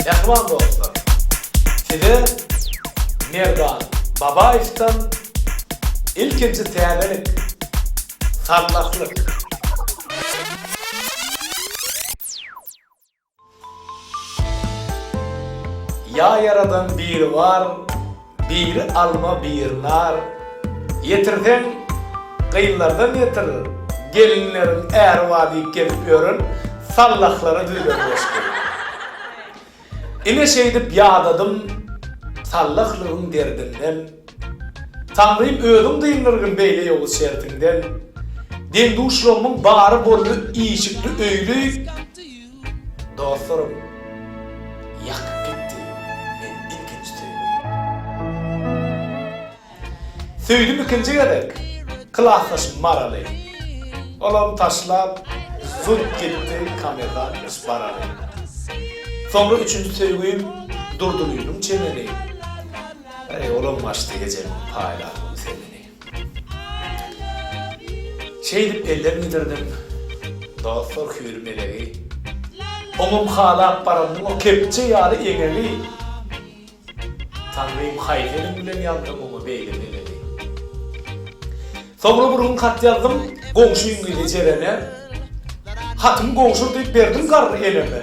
Mähriban dostlar, size Merdan Babaýewden ilkinji täzelik, sallahlyk. Ýa ýaradan biri bar, biri alma, biri nar. Ýetirseň, gyzlardan ýetir, gelinleriň äri bar diýip gezip ýören sallahlara düzülen goşgy. Ine şeýdip ýadadym sallahlygyň derdinden. Taňrym özüň dyndyrgyn beýle ýowuz şertiňden. Deň-duşlarymyň bary boldy işikli öýli. Dostlarym ýakyp gitdi men ilkinji söýgimi. Söýdüm ikinji gezek klasdaşym Maraly. Olam taşlap zut gitdi Kamezan iş baraly. Soňra üçünji söýgim Durdylynyň çemeni. Eý olam gaçdy ejemiň paýlan semeni. Şeýdip elden gidirdim dostlar hüýr melegi. Oňam halap baranyň o kepje ýaly eňegi. Taňrym haýsy eliň bilen ýazdyň oňa beýle melegi. Soňra bir gün hat ýazdym goňşyň gyzy Jerene. Hatymy gowşur diýip berdim garry eneme.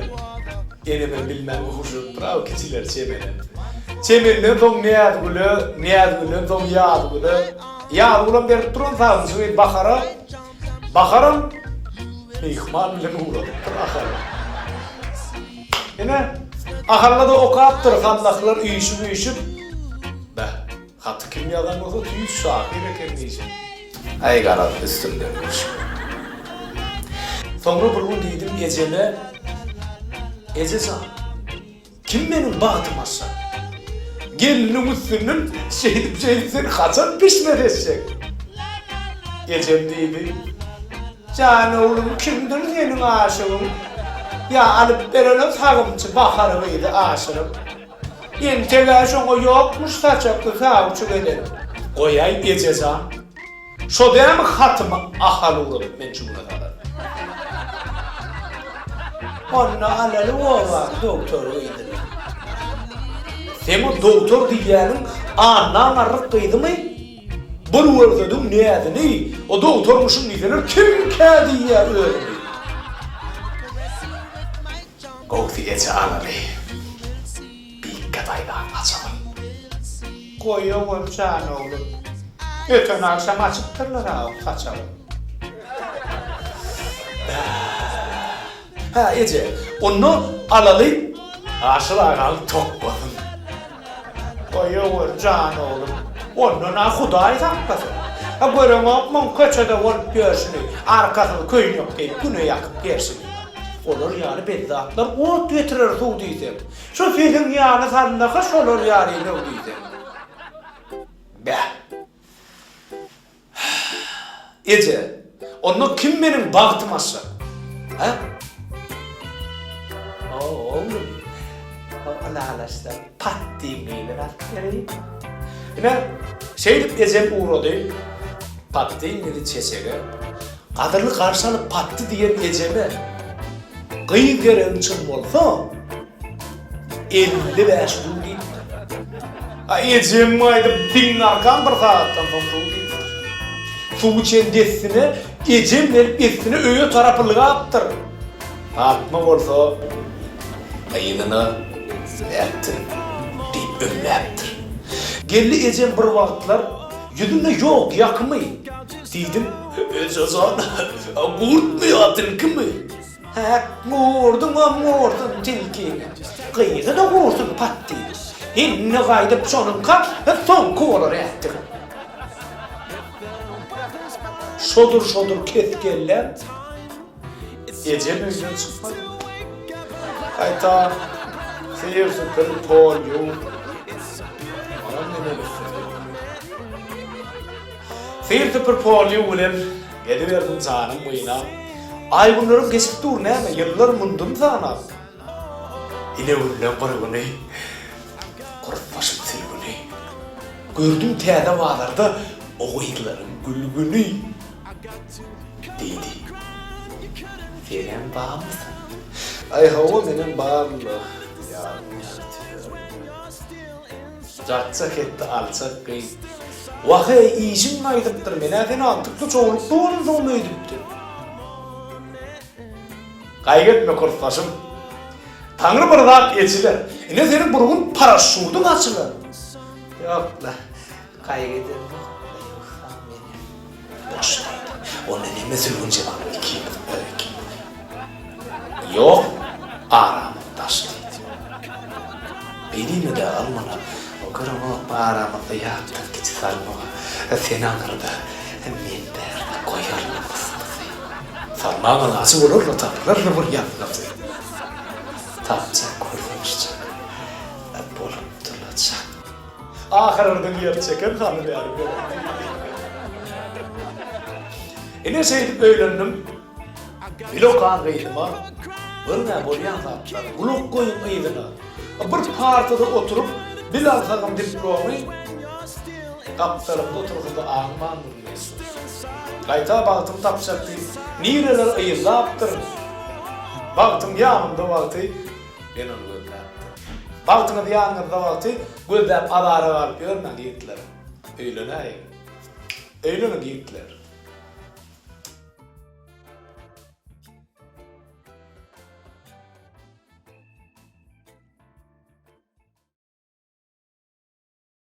Enemem bilmän gowşurypdyr-a o kiçileri çemene. Çemenden soň Näzgüle, Näzgülden soň Ýazgüle. Ýazgülem berip duran sagymçy gyz Bahara. Baharam myhman bilen ugradypdyr Ahala. Ine, Ahalda-da okapdyr sallahlar üýşüp-üýşüp. Beh, haty kim ýazan bolsa tüýs şahyr eken diýşip. Aý garaz üstümden gülşüp. Soňra bir gün diýdim ejeme, Eje jan, kim meniň bagtymy açjak? Gelniň üstünden şeýdip-şeýdip sen haçan pişme seçjek? Ejem diýdi, Jan oglum kimdir seniň aşygyň? Ýa alyp berene sagymçy Bahar gyzy aşyryp. Entegä şoňa ýokmuş saçakly sawçy gelen. Goýaý eje jan. Şo dämi hatymy Ahal ugradyp men şu güne salan. Onda alaly obaň dogtor gyzyny. Seň o dogtor diýýäniň Annaň arryk gyzymy? Bir görsediň näzini, o dogtormyşyn diýseler kimkä diýýär özüni. Gowsy eje alaly. Bikge daýzaň açalyň. Goýaweri jan oglum. Öten agşam açypdyrlar-a o saçagy. Hä, eje, onda alaly Aşyr agaň tokgasyny. Goýaweri jan oglum. Ondan-a Hudaý saklasyn. A göreňokmyň köçede bolup ýörşüni, arkasyz köýnek geýip güne ýakyp gerşini. Olar ýaly bezzatlar ot getirer suw diýseň. Şu siziň ýaly sallaka şolar ýaly nöw diýseň. Bäh. Eje, onda kim meniň bagtym açjak? Hä? Oglum, ylalaşsak Patdyň gyzyny alyp bereýin. Ine, şeýdip ejem ugrady Patdyň gyzy Çeçege. Gadyrly garşy alyp Patdy diýen ejeme, Gyz geregiň çyn bolsa, 55 suw diýipdir. A ejem gaýdyp diňňarkan bir sagatdan soň suw diýipdir. Suw içen dessine ejem gelip essine öýe tarap ylgapdyr. Patma bolsa gyzyna nätdiň diýip ümläpdir. Geldi ejem bir wagtlar ýüzünde ýok ýakymy. Diýdim, Eje jan, gurtmy ýa tilkimi? Häk, gurduňam gursun tilkiňi. Gyzy-da gursun patdy. Indi gaýdyp şonuňka soňky bolar ätdigim. Şodur-şodur kes-kelläm. Ejem öýden çykmady. Gaýta, syr-süpür, pol ýuw. Onam neneň üstüne ýuwdy. Syr-süpür, pol ýuw bilen geziberdim janym gynap. Aý-günlerim geçip dur näme, ýyllar mundum sanap. Ine günleň bir güni gurup başym sülgüni. Gördüm täze bazarda o gyzlaryň gülgüni. Diýdi. Senem barmysyň? Aý hawa menem baryn-da, ýarym. Jak-jak etdi alçak gyz. Wah-eý, işiň gaýdypdyr, men-ä seni agtykly çowlukly bolansoňam öýdüpdim. Gaýgy etme kursdaşym. Taňry bir zat eçiler. Ine seniň bir gün paraşýudyň açylar. Ýok-la, gaýgy edemok-la, ýogsam menem. Boş diýdi. Onda neme Sülgün Jemalyň ikimiz bir ikimiz. Ýok, aramyz daş diýdi. Beýdilme-dä almana. O göreňokmy aramyzda ýatdan kiçi salmaga. Sen aňyrda, men bärde goýaryn mys-mysy. Salmaň alajy bolar-la tapylar-la bir ýazgysy. Tapjak bolsaň şuçak bolupdyr-la çak. Ahyryrdyň ýer çeken sany bäri berdi. Ine şeýdip öýlendim. Bil okan gyzyma, görüň-ä bolýan zatlary, gulak goýuň yzyna. Bir partada oturyp, bil alsagam diplomy, gapdalymda otursa-da aňmandyryn men şony. Gaýta bagtym tapjak diýip, nireler yzlapdyryn. Bagtym ýanymda wagty, men ony gözläpdim. Bagtyňyz ýanyňyzda wagty, gözläp azara galyp ýörmäň ýigitler. Öýlenäýiň. Öýleniň ýigitler.